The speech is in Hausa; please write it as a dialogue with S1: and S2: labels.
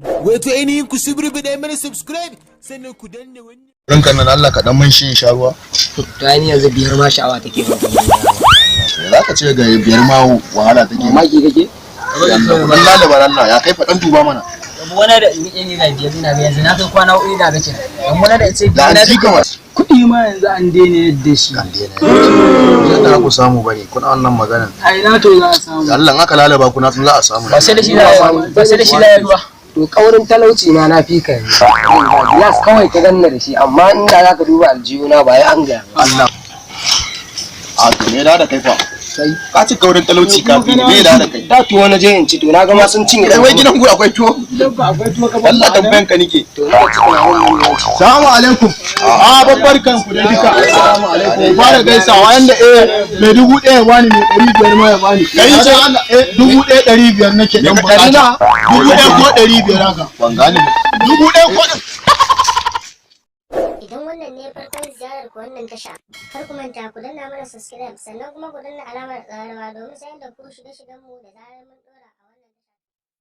S1: Wato ainihin ku suburbuɗe mana subscribe, sannan ku danna wannan.
S2: Ranka nan, Allah ka dan man shi sha ruwa.
S3: To ai ni yanzu biyar ma sha'awa take ba.
S2: Za ka ce ga biyar ma wahala take.
S3: Mamaki kake?
S2: Dan lalaba, Allah ya kai faɗan, duba mana.
S3: Wani da in yi na biyar, ina ga yanzu na kai kwana 4 ina ga kenan. Dan wani da ce
S2: Da an ji kamar.
S4: Kuɗi ma yanzu an daina yadda shi.
S2: An daina. Yadda ku samu bane kuna wannan maganan.
S4: A ina to za a samu?
S2: Allah in aka lalaba kuna sun za a samu.
S3: Ba sai da shi za ba, sai da shi za ruwa.
S5: To, kaurin talauci ma na fi ka yanzu. Glass kawai ka ganna da shi, amma inda za ka duba aljihuna ba ya an gaya.
S2: Allah. A to, me da kai fa? Ka ci kaurin talauci, ka fi me da kai?
S5: Da tuwo na je in ci, to na ga ma sun cinye.
S2: Kai, wai gidan ku akwai tuwo?
S4: Gidan ku akwai tuwo ka ban?
S2: Allah, tambayan ka nike.
S5: To ina ci na wannan ne ci.
S6: Salamu alaikum. A babbar kanku da duka. Salamu alaikum. Fara gaisawa yanda mai 1000 bani, mai 500 ma ya bani.
S2: Kai ce?
S6: Allah, 1500 nake dan bukata. 1000 ko 500 haka.
S2: Ban gane ba.
S6: 1000 ko
S7: Idan wannan ne farkon ziyarar ku wannan tasha, kar ku manta ku danna mana subscribe, sannan kuma ku danna alamar ƙararrawa domin sanar da ku shirye-shiryenmu da zarar mun ɗora.